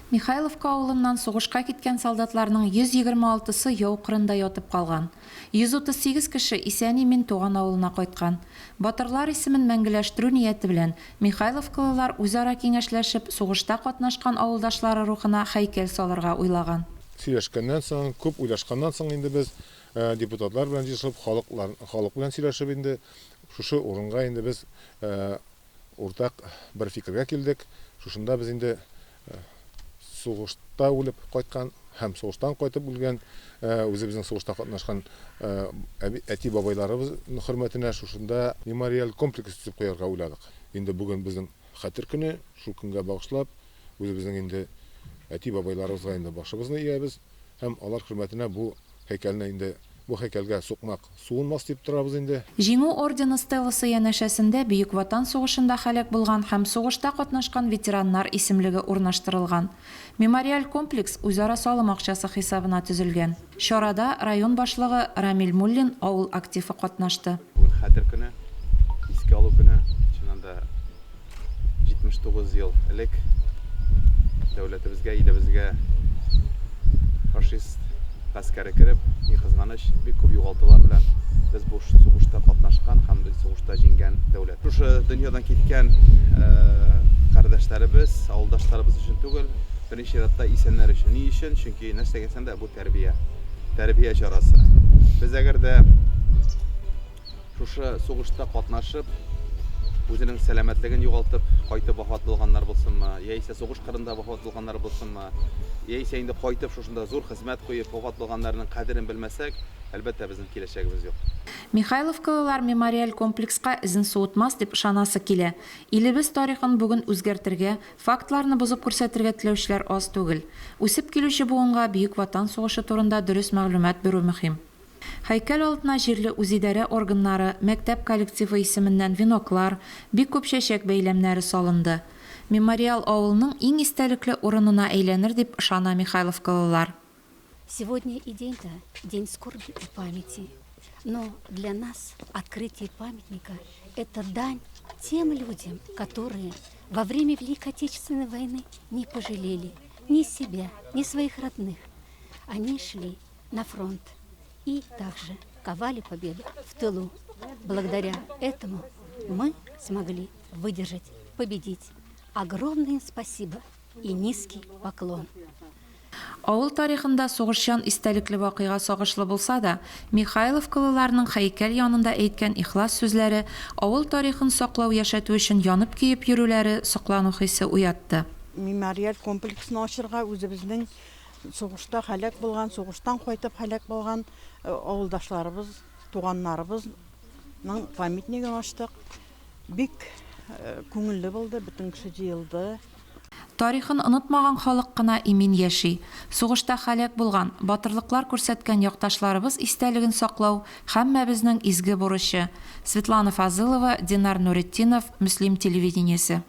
Михайловка авылыннан сугышка киткән солдатларның 126 сы яу кырында ятып калган. 138 кеше исән-имин туган авылына кайткан. Батырлар исемен мәңгеләштерү нияте белән, михайловкалылар үзара киңәшләшеп, сугышта катнашкан авылдашлары рухына һәйкәл салырга уйлаган. Сөйләшкәннән соң, күп уйлашканнан соң инде без депутатлар белән җыелышып, халыклар, халык белән сөйләшеп инде шушы урынга инде без уртак бер фикергә килдек. Шушында без инде сугышта үлеп кайткан һәм сугыштан кайтып үлгән, үзебезнең сугышта катнашкан әти-бабайларыбыз хөрмәтенә шушында мемориаль комплекс төзеп куярга уйладык. Инде бүген безнең хәтер көне, шул көнгә багышлап, үзебезнең инде әти-бабайларыбызга инде башыбызны иябез һәм алар хөрмәтенә бу һәйкәлне инде бу һәйкәлгә сукмак суынмас дип торабыз инде. Җиңү ордены стеласы янәшәсендә Бөек Ватан сугышында һәлак булган һәм сугышта катнашкан ветераннар исемлеге урнаштырылган. Мемориаль комплекс үзара салым акчасы хисабына төзелгән. Чарада район башлыгы Рамил Муллин, авыл активы катнашты. Бүген Хәтер көне, искә алу көне. Чыннан да, 79 ел элек дәүләтебезгә, илебезгә фашист гаскәре кереп, ни кызганыч, бик күп югалтулар белән без бу сугышта катнашкан һәм без сугышта җиңгән дәүләт. Шушы дөньядан киткән кардәшләребез, авылдашларыбыз өчен түгел, беренче чиратта исәннәр өчен. Ни өчен? Чөнки нәрсә әйтсәң дә, бу тәрбия. Тәрбия чарасы. Без әгәр дә Шушы сугышта катнашып, үзенең сәламәтлеген югалтып, кайтып вафат булганнар булсынмы, яисә сугыш кырында вафат булганнар булсынмы, яисә инде кайтып шушында зур хезмәт куеп вафат булганнарның кадерен белмәсәк, әлбәттә, безнең киләчәгебез юк. Михайловкалылар мемориаль комплекска эзен суытмас дип ышанасы килә. Илебез тарихын бүген үзгәртергә, фактларны бозып күрсәтергә теләүчеләр аз түгел. Үсеп килүче буынга Бөек Ватан сугышы турында дөрес мәгълүмат бирү мөһим. Һәйкәл алдына җирле үзидарә органнары, мәктәп коллективы исеменнән веноклар, бик күп чәчәк бәйләмнәре салынды. Мемориал авылның иң истәлекле урынына әйләнер дип ышана михайловкалылар. Сегодня и день-то день скорби и памяти. Но для нас открытие памятника – это дань тем людям, которые во время Великой Отечественной войны не пожалели ни себя, ни своих родных. Они шли на фронт и также ковали победу в тылу. Благодаря этому мы смогли выдержать, победить. Огромное им спасибо и низкий поклон. Авыл тарихында сугышчан истәлекле вакыйга сагышлы булса да, михайловкалыларның һәйкәл янында әйткән ихлас сүзләре, авыл тарихын саклау-яшәтү өчен янып-көеп йөрүләре соклану хисе уятты. Мемориаль комплексны ачырга үзебезнең Сугышта һәлак булган, сугыштан кайтып һәлак булган авылдашларыбыз, туганнарыбызның памятнигын ачтык. Бик күңелле булды, бөтен кеше җыелды. Тарихын онытмаган халык кына имин яши. Сугышта һәлак булган, батырлыклар күрсәткән якташларыбыз истәлеген саклау, һәммәбезнең изге бурычы. Светлана Фазылова, Динар Нуретдинов, Мөслим телевидениесе.